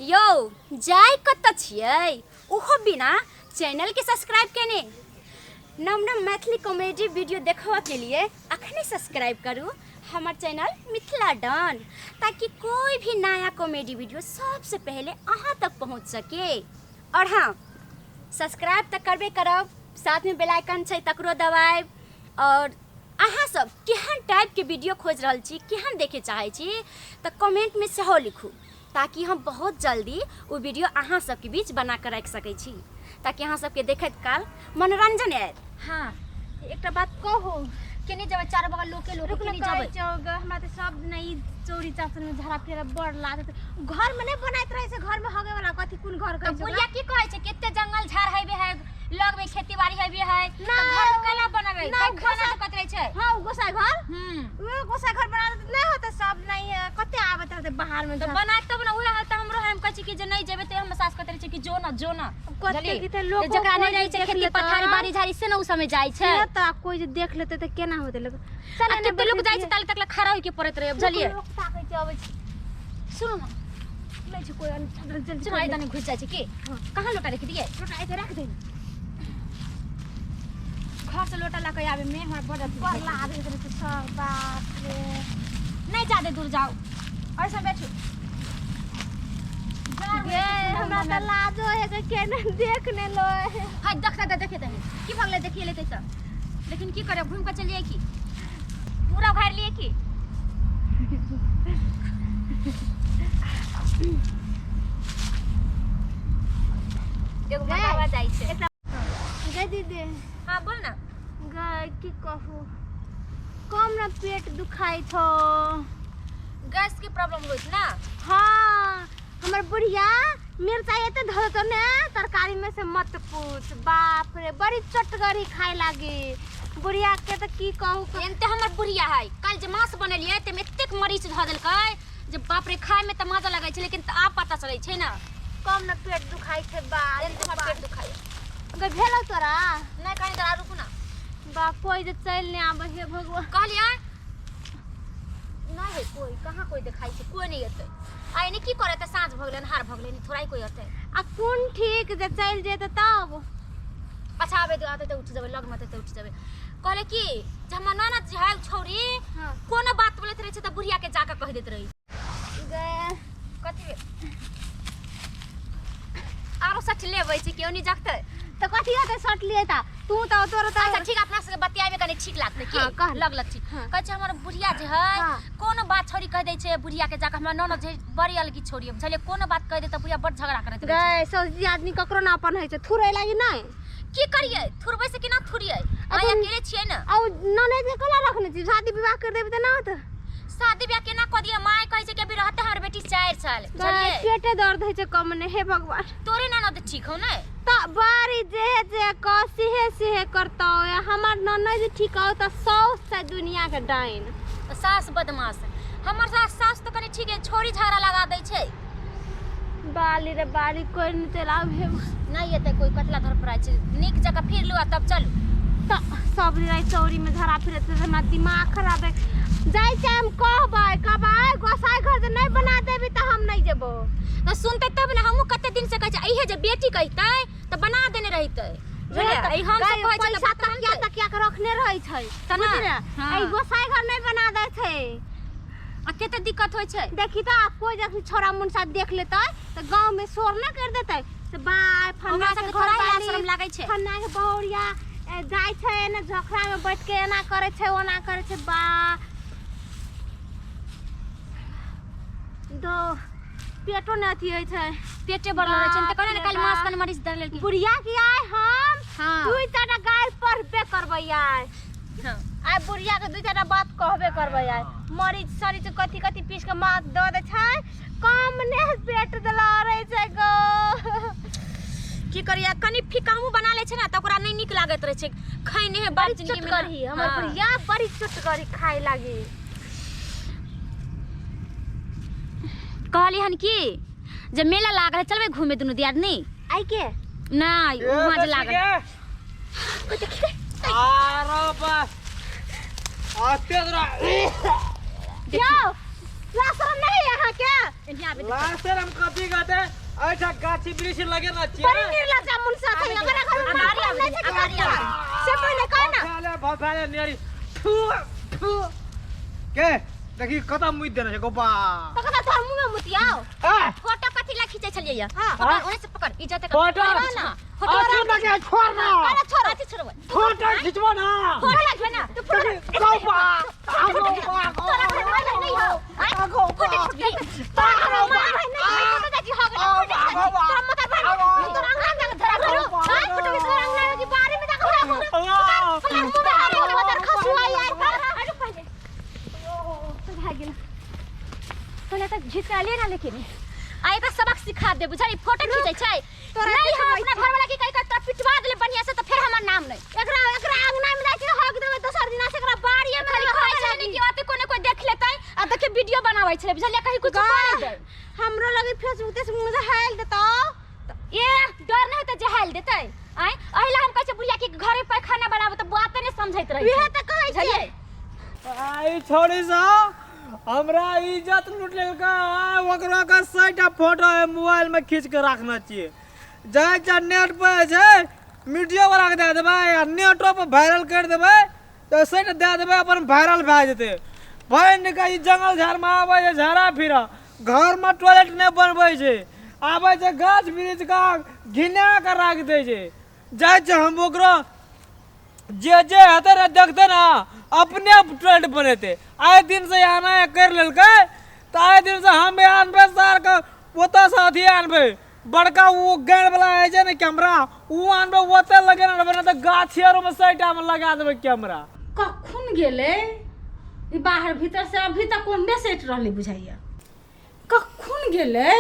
यौ जाय कतऽ छियै ओहो बिना चैनलके सब्सक्राइब केने। नव नव मैथिली कॉमेडी वीडियो देखबऽके लिए अखने सब्सक्राइब करू हमर चैनल मिथिला डन, ताकि कोई भी नया कॉमेडी वीडियो सबसे पहले अहाँ तक पहुँच सके। और हाँ, सब्सक्राइब तऽ करबे करब, साथमे बेल आइकन छै तकरो दबायब। और अहाँ सब केहन टाइपके वीडियो खोजि रहल छी, केहन देखै चाहै छी, तऽ कमेंटमे सेहो लिखू, ताकि हम बहुत जल्दी ओ वीडियो अहाँ सबके बीच बना कऽ राखि सकै छी, ताकि अहाँ सबके देखैत काल मनोरंजन आयत। हाँ, एकटा बात कहू? केने जेबै? चारू बगल लोके लोक। रुक न। केने कहै जेबै? छौ ग, हमरा तऽ सब दिन ई चोरी चासन में झड़ा फेरा बड़ लागत। घर में नहीं बनाइत रहे छै, घर में हगे वाला कथी कोन घर तऽ कहै छै? बुढ़िया की कहै छै? कते जंगल झाड़ हेबे है, लग में खेती बाड़ी हेबे है, ना, तऽ घर में केना बनबै? ना, पैखाना तऽ कत रहै छै। हाँ, उ गोसाई घर। हम्म। उ गोसाई घर बना देते नहीं होते, सब नहीं है, कते आबत रहते बाहर में। तऽ बनाइत तब ने। उहे हाल तऽ हमरो है। हम कहै छी कि जे नहि जेबै, तऽ हमर सास कहैत रहै छै कि जो ना, जो ना। कते बुझलियै? की तऽ लोको जकरा नहि कोइ रहै छै देख खेती लेतै। पथारी बाड़ी झाड़ी, से ने ओ समय जाइ छै। से तऽ कोइ जे देख लेतै तऽ केना होतै लोक? चल, आ कते लोक जाइ छै ताले तक ले खड़ा होइके पड़ैत रहै, बुझलियै? लोक ताकै छै, अबै छै। सुनू ने। नहि छै कोइ, जल्दी जल्दी। सुनू, आइ तनी घुसि जाइ छै की। कहाँ लोटा रखि दियै? लोटा एते राख दे। घर से लोटा लऽ के आबे में हमरा बड़ अथी बड़ होइ छै। लागैत रहै छै सब, बाप रे। नहि जादे दूर जाउ, ऐसे बैठू। गे, हमरा तऽ लाजो है के केना देख ने लो। हाय, देखते तऽ देखे तनी की भऽ गेलै, देखिए लेतै तऽ। लेकिन की करब, घूमि कऽ चलिए की पूरा उघारि लिए की? एगो मरदावा जाइ छै। गे दीदी। हाँ, बोल ना। गे, की कहू, कम न पेट दुखाइ छौ। गैस के प्रॉब्लम होइत ना? हाँ, हमर बुढ़िया मिरचाई एते धऽ देतौ ने तरकारी में से मत पूछ। बाप रे, बड़ी चटगरी खाए लागी बुढ़िया के, तऽ की कहू। एनते हमर बुढ़िया है, काल्हि जे मांस बनेलियै ताहिमे एतेक मरीच धऽ देलकै जे बाप रे, खाय में तऽ मजा लगै छै, लेकिन आब पता चलै छै ने। कम न पेट दुखाइ छै, बाप। एनते हमर पेट दुखाइ। गे, भेलौ तोरा? नहि, कनी तोरा रुकू ना। बा, कोई जे चलि नहि आबै, हे भगवान। कहलियै नहि है कोई। कहाँ कोई देखाइ छै? कोई नहि एतै। आ एने की करे? तऽ साँझ भऽ गेलै, अन्हार भऽ गेलै, थोड़ा ही कोई एतै। आ कोन ठीक जे चलि जेतै तब? अच्छा, आबे दो, आते तऽ उठ जेबै, लगमे तऽ उठ जेबै। कहले की जे हमर ननद जे है, उ छौरी कोनो बात बोलैत रहै छै तऽ बुढ़िया के जाकऽ कहि दैत रहै। गे। कथी आरो सठ लेबै छै? केओ नहि जगतै। तऽ कथी होतै सट लिए ता? तू तऽ तोरा तऽ अच्छा ठीक, अपना सबके बतियाबे कनी ठीक लागतै की? हाँ, कह। लगलक ठीक। कहै छै हमर बुढ़िया जे है, कोनो बात छोरी कहि दै छै बुढ़िया के जाकऽ। हमर ननद जे बड़ी अलगी छोरी है, बुझलियै? कोनो बात कहि दै तऽ बुढ़िया बड़ झगड़ा करैत रहै छै। गए, सौजी आदमी ककरो ना अपन होइ छै, थुरै लागी नहि। की करियै? थुरबै से केना थुरियै? आ अहाँ अकेले छियै ने। आ उ ननैद के कला रखने छी? शादी विवाह कर देबी तऽ ना होतै? शादी ब्याह केना कऽ दियै? माय कहै छै कि अभी रहते हमर बेटी 4 साल। गए, बुझलियै? पेटे दर्द होइ छै कम ने, हे भगवान। तोरे ननद ठीक हौ ने? तऽ बारी जे जे कह सेहे सेहे करतौ। हमर ननैद ठीक हौ तऽ साउस छै दुनिया के डाइन। तऽ सास बदमाश। हमर सास, सास तऽ कनि ठीक है, छोरी झगड़ा लगा दै छै। बाली रे बाली, कोइ नहि चलि आब, हे नहि एतै कोई। कतला धर पड़ै छै? नीक जगह फिर लू आ तब चलू। तऽ सब दिन आइ चौरी में झड़ा फिरैत रहै, हमरा दिमाग खराब है। जाइ छै, हम कहबै कहबै गोसाई घर जे नहि बना देबी तऽ हम नहि जेबो। तऽ सुनतै तब ने। हमहूँ कते दिन से कहै छियै, इहे जे बेटी कहितै तऽ बना देने रहितै, बुझलियै? ई हम सब कहै छियै तऽ पैसा बात तकिया मानतै? तकिया के रखने रहै छै। तऽ ना, बुझली ने? हाँ। एहि गोसाई घर नहि बना दै छै। आ कते दिक्कत होइ छै। देखी तऽ, आब कोइ जखनी छोरा मुनसा देख लेतै तऽ गाँव में शोर न कर देतै से बाय फन्ना ओकरा के सबके घर थोड़ा ही लाज वाली शरम लागै छै। फन्ना के बहुरिया जाइ छै एना झोखरा में बैठ के एना करै छै, ओना करै छै। बा दो, पेटो ने अथी होइ छै। पेटे बढ़ल रहै छै। तऽ कहले ने बाप रे काल्हि मास बाप। कनि मरीच दऽ लेलकै। बुढ़िया की आइ हम दुई चारिटा गारि पढ़बे करबै आइ। आइ बुढ़िया के दुई चारिटा बात कहबे करबै आइ। मरीच सरीच कथी कथी पीस के माथ दऽ दै छै, कम ने पेट दला रहै छै गो। की करियै, कनि फीका हमहूँ बना लै छै ने तऽ ओकरा नहि नीक लागैत रहै छै खैने है बाप बड़ी जिंदगी में ना। चुटकरी हमर बुढ़िया बड़ी चुटकरी खाए लागी। कहली हन कि जे मेला लागल है, चलबै घूमे दुनू दियादनी? आइ के? नहि, वहाँ जे लागल। अरे बा आते तोरा। यौ, लाज शरम नहीं है अहाँ के? एहिना आबे दे। लास्ट हम कथी कहते एहिठाम गाछी वृक्ष लगेना बड़ी छियै निर्लज्जा मुनसा छै अगर घर में अगाड़ी आबे नहीं दे, छै अगाड़ी आबे दे। से पहिले कह ना भफेले भफेले नेरी थू थू के देखी कतऽ मुइत देने छै गोपा तो कथा तोहर मुंह में मुतियाओ ए फोटो कथी ला खींचै छलियै या हाँ। पकड़ ओने से पकड़ इज्जत के फोटो ना फोटो अथी ना के छोड़ ना अरे छोड़ अथी छोड़बै फोटो खिचबो ना फोटो लगबै ना तू फोटो देखी गोपा गोपा तोरा घर में नहीं हो आय फोटो खींचबी तोरा घर में मार है नहीं हो तो जाची हो गेल फोटो खींच तोरा मत भाई तोरा अंगना में धरा करो हां फोटो खींच तोरा अंगना में बारे में जाकर धरा करो मुंह में अरे मदर खसु आई आई अरे पहले तो भाग गेल पहले तक घिसका ले ना लेकिन आ एकर सबक सिखा दे बुझली फोटो खींचै छै तोरा नहीं हम देखबै अपना घर वाला के कहि के तोरा पिटवा देले बढ़िया से तो फिर हमर नाम नहीं एकरा एकरा अंगना में जाइ छै हक देबै दोसर दिना से एकरा बाड़िए में खाली कहै छलै ने कि ओते कोने कोई देख लेतै आ देखे वीडियो बनाबै छलै बुझलियै कहीं कुछ करे दे हमरो लगे फेसबुक तेसबुक में हाल देतौ ए डर नहीं होतै जे हाल देतै आय एहिला हम कहै छै बुढ़िया के घरे पैखाना बनाबो तऽ बाते नहीं समझैत रहै इहे तऽ कहै छियै बुझलियै आई छोड़ी सा हमरा इज्जत लूट लेलका आ ओकरो का सैटा फोटो है मोबाइल में खींच के रखना चाहिए जाय जा नेट पर छै मीडियो वाला के दए देबै आ नेटो पर वायरल कर देबै तऽ सैट दए देबै अपन वायरल भए जेतै बहिन के ई जंगल झाड़ में आबै छै झाड़ा फिर घर में टॉयलेट नहि बनबै छै आबै छै गाछ वृक्ष का घिना के राखि दै छै जाइ छै हम ओकरो जे जे हेतै ने देखतै ने अपने टॉयलेट बनेतै आइ दिनसँ एना करि लेलकै तऽ आइ दिनसँ हम भी आनबै सारके ओतऽसँ अथी आनबै बड़का ओ गाड़िवला होइ छै ने कैमरा ओ आनबै ओतऽ लगेने रहबै नहि तऽ गाछी आरमे साइडमे लगा देबै कैमरा। कखन गेलै ई बाहर भीतर से अभी तक ओन्ने सटि रहलै बुझाइया कखन गेलै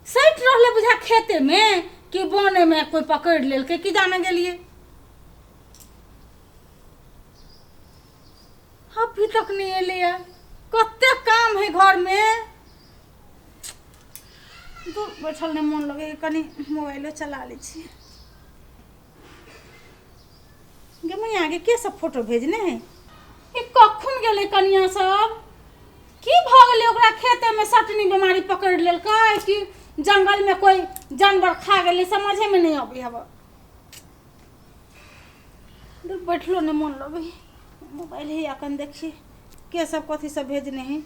सटि रहलै बुझा खेतेमे कि बनेमे कोइ पकड़ि लेलकै की जाने गेलियै अभी तक नहि एलैया कते काम है घरमे दूर बैठल नहि मोन लगैया कनि मोबाइलो चला लै छी। गे मैया गे के सब फोटो भेजने है ई कखन गेलै कनिया सब की भऽ गेलै ओकरा खेतेमे सटनी बीमारी पकड़ि लेलकै कि जंगलमे कोइ जानवर खा गेलै समझेमे नहि अबै हब दूर बैठलो नहि मोन लगै मोबाइल है अखन देखिए के सब कथी सब भेजने है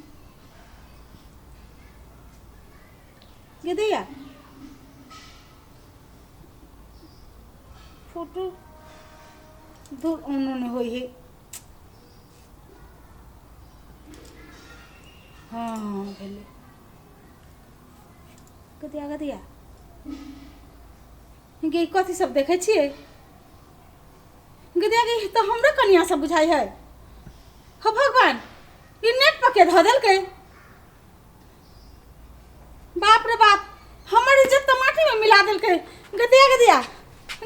गे दैया फोटो दूर ऑनो नहि होइ है हँ भेलै गदिया गदिया गे कथी सब देखै छियै गदिया गे तऽ हमरे कनिया सब बुझाइ है हो भगवान ई नेट पर के धऽ देलकै बाप रे बाप हमर इज्जत तऽ माटी में मिला देलकै गदिया गदिया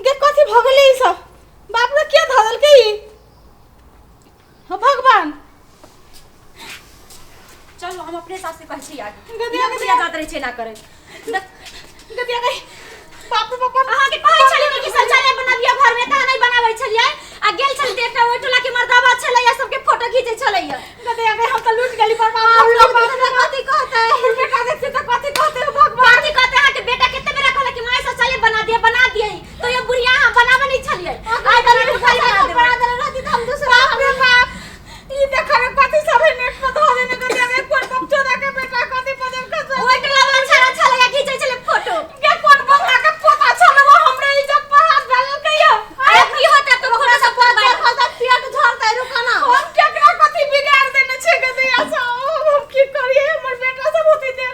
गे कथी भऽ गेलै ई सब बाप रे के धऽ देलकै ई हो भगवान चलू हम अपने सास से कहै छी आगे गदिया ई गदिया बुढ़िया जात रहै छै एना करै गदिया गई बाप रे बाप अहाँके कहै छलियै कि शौचालय बनाबियौ घरमे तऽ अहाँ नहि बनाबै छलियै आ गेल छली तऽ एकटा ओहि टोला के मर्दाबा छलैया सबके फोटो घीचै छलैया गदिया गई हम तऽ लूट गेली बर्बाद हम लोग देखते कथी कहते हमर बेटा देखते तऽ कथी कहते भगवान कथी कहते अहाँके बेटा कते बेरा कहलक कि माय शौचालय बना दिए बना दिए तो ये बुढ़िया अहाँ बनाबै नहि छलियै आइ बना के खाली बना देबै बना देले रहती तऽ हम दूसरा बाप रे बाप ई देखा रे कथी सब है नेट पर धऽ देने गदिया गई कोन बाप चोदा के बेटा कथी बजल खसल ओहि टोला वाला छाड़ा छलैया घीचै छलै फोटो गे कोन बंगला के पोता छल वो हमरे इज्जत पर हाथ डाललकै यौ अरे की होता तो फोटो सब झरता पेट झरता रुका ना हम केकरा कथी बिगाड़ देने छै गदिया सब हम की करिए हमर बेटा सब होते ते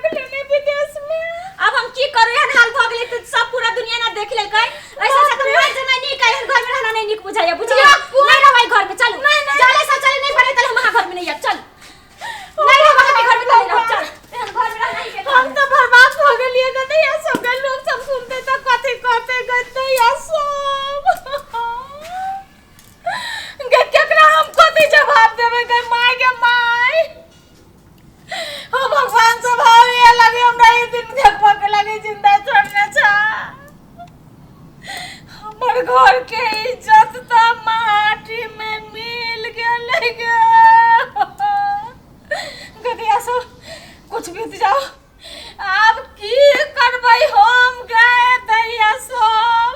आब की करबै हम गे दैया सब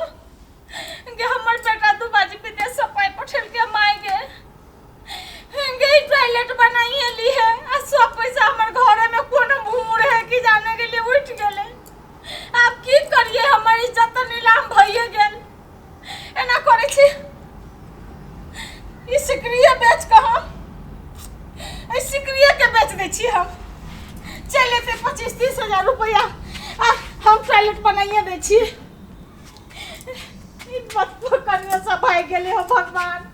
गे? हमर बेटा 2 बाजी विदेश से पाइ पठेलकै माय गे। गे टॉयलेट बनाइए ली है आ सब पैसा हमर घरे में कोनो भूर है कि जाने के लिए उठ गेलै। आब की करिए, हमर इज्जत तऽ नीलाम भइए गेल। एना करै छी, ई सिकरिये बेच कऽ हम एहि सिकरिये के बेच दै छी हम, चलि एतै 25-30 हजार रुपैआ आ हम टॉयलेट बनाइए दै छी। ई बतबो कनियो सब भागि गेलै हो भगवान।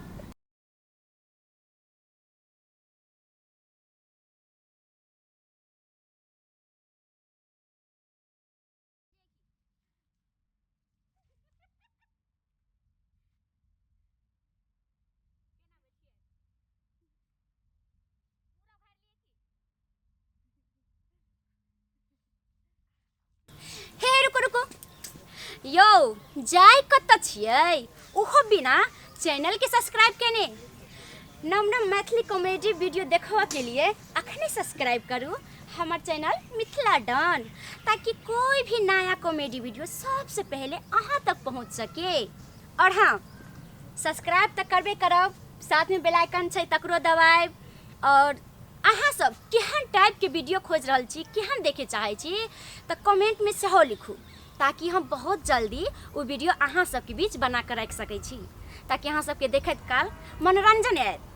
हे रुको रुको यौ, जाय कतऽ छियै ओहो बिना चैनल के सब्सक्राइब केने? नव नव मैथिली कॉमेडी वीडियो देखबऽ के लिए अखने सब्सक्राइब करू हमर चैनल मिथिला डन, ताकि कोई भी नया कॉमेडी वीडियो सबसे पहले अहाँ तक पहुँच सके। और हाँ, सब्सक्राइब तऽ करबे करब, साथमे बेल आइकन छै तकरो दबायब। और अहाँ सब केहन टाइपके वीडियो खोजि रहल छी, केहन देखै चाहै छी, तऽ कमेन्टमे सेहो लिखू, ताकि हम बहुत जल्दी ओ वीडियो अहाँ सबके बीच बना कऽ राखि सकै छी, ताकि अहाँ सबके देखैत काल मनोरञ्जन आयत।